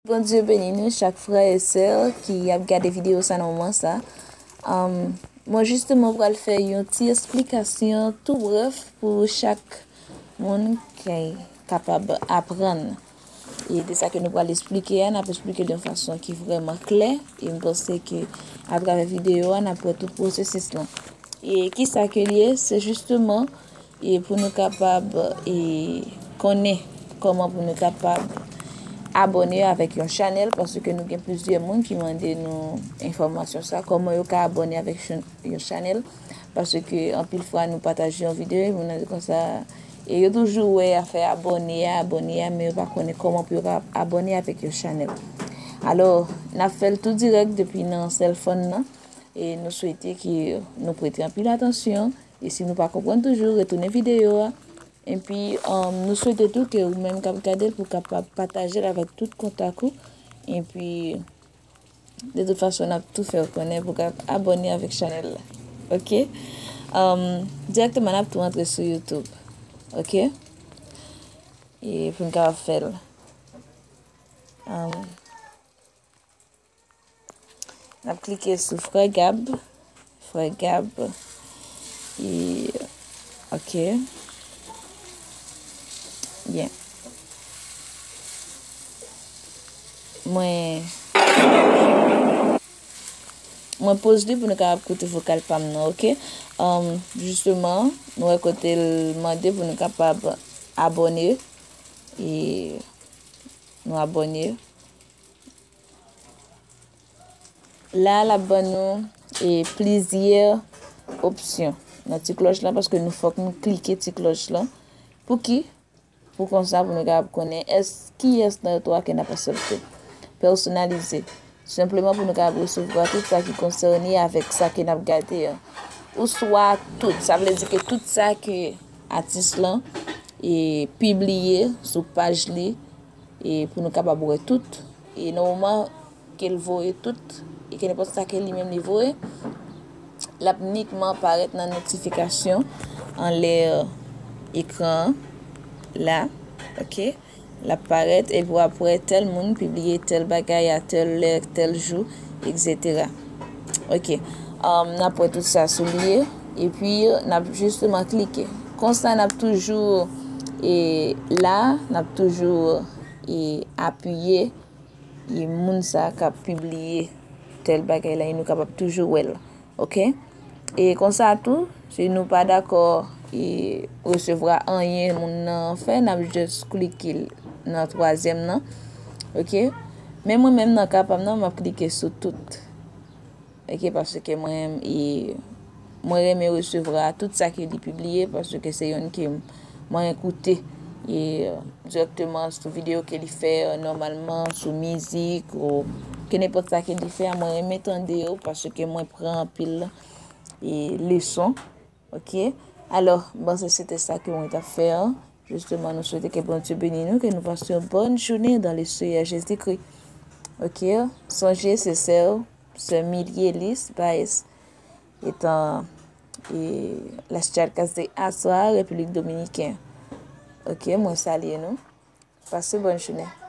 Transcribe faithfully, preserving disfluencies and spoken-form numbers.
Bondye beni nou chak frè e sè ki ap gade videyo sa nan moman sa. Um, mwen jisteman pral fè yon ti esplikasyon tou brèf pou chak moun ki kapab aprann. E de sa ke nou pral esplike a, n ap esplike de yon fason ki vrèman klè. E m panse ke atravè videyo a, n ap wè tout pwosesis lan. E kisa ke l ye? Se jisteman e pou nou kapab e konnen kòman pou nou kapab abòne avèk yon chanèl, paske nou gen plizyè moun ki mande nou enfòmasyon sa, kòman yo ka abòne avèk yon chanèl, paske anpil fwa nou pataje yon videyo, moun nan di konsa, e yo toujou wè afè abòne a, abòne a, men yo pa konnen kòman pou yo ka abòne avèk yon chanèl. Alò, n ap fè l tou dirèk depi nan sèlfòn nan, e nou swete ke nou prete anpil atansyon, e si nou pa konprann toujou, retounen videyo a. Epi, um, nou swete tou ke ou menm k ap gade l pou w kapab pataje l avèk tout kontak ou. Epi, de tout fason, n ap tou fè w konnen pou w ka abòne avèk chanèl la. Oke? Um, dirèkteman, n ap tou antre sou YouTube. Oke? E pou n kapab fè l. Um, N ap klike sou Frè Gab. Frè Gab. E, oke. Byen. Mwen, mwen poze li pou nou kapab koute vokal pa m nan, oke? Um, jisteman, nou wè kote l mande pou nou kapab abòne. E nou abòne. La, l ap ban nou e plizyè opsyon nan ti klòch lan, paske nou fòk nou klike ti klòch lan. Pou ki? Pou konsa, pou nou kapab konnen èske kiyès nan yo twa ke n ap aksepte. Pèsonalize. Senpleman pou nou kapab resevwa tout sa ki konsène avèk sa ke n ap gade an. Oswa tout, sa vle di ke tout sa ke atis lan e pibliye sou paj li, e pou nou kapab wè tout. E nan moman ke l voye tout, e ke nenpòt sa ke li menm li voye, l ap nikman parèt nan notifikasyon anlè ekran an, la, oke? L ap parèt, epi w ap wè tèl moun pibliye tèl bagay a tèl lè, tèl jou, etsetera. Oke. Um, n ap wè tout sa sou li, epi n ap jisteman klike. Konsa, n ap toujou, e, la, n ap toujou, e, apiye, e, moun sa k ap pibliye tèl bagay la, e nou kapab toujou wè l. Oke? E konsa tou, si nou pa dakò, e, resevwa anyen moun nan fè, n ap jis klike l nan twazyèm nan. Oke? Men mwen menm nan ka pa m nan, m ap klike sou tout. Oke, paske mwen, e, mwen renmen resevwa tout sa ke li pibliye, paske se youn ke mwen koute, e, dirèkteman sou videyo ke li fè, e, nòmalman, sou mizik, ou ke nenpòt sa ke li fè, mwen renmen tande yo, paske mwen pran anpil, e, leson. Oke? Alò, m panse se te sa ke mwen t ap fè an. Jisteman, nou swete ke Bondye beni nou, ke nou pase yon bòn jounen dans le Seigneur Jésus-Christ. Oke? Sonje, se sè w, sè Milie Lis Baez, etan, e, Las Charcas de Azua, Repiblik Dominiken. Oke, mwen salye nou. Pase bòn jounen.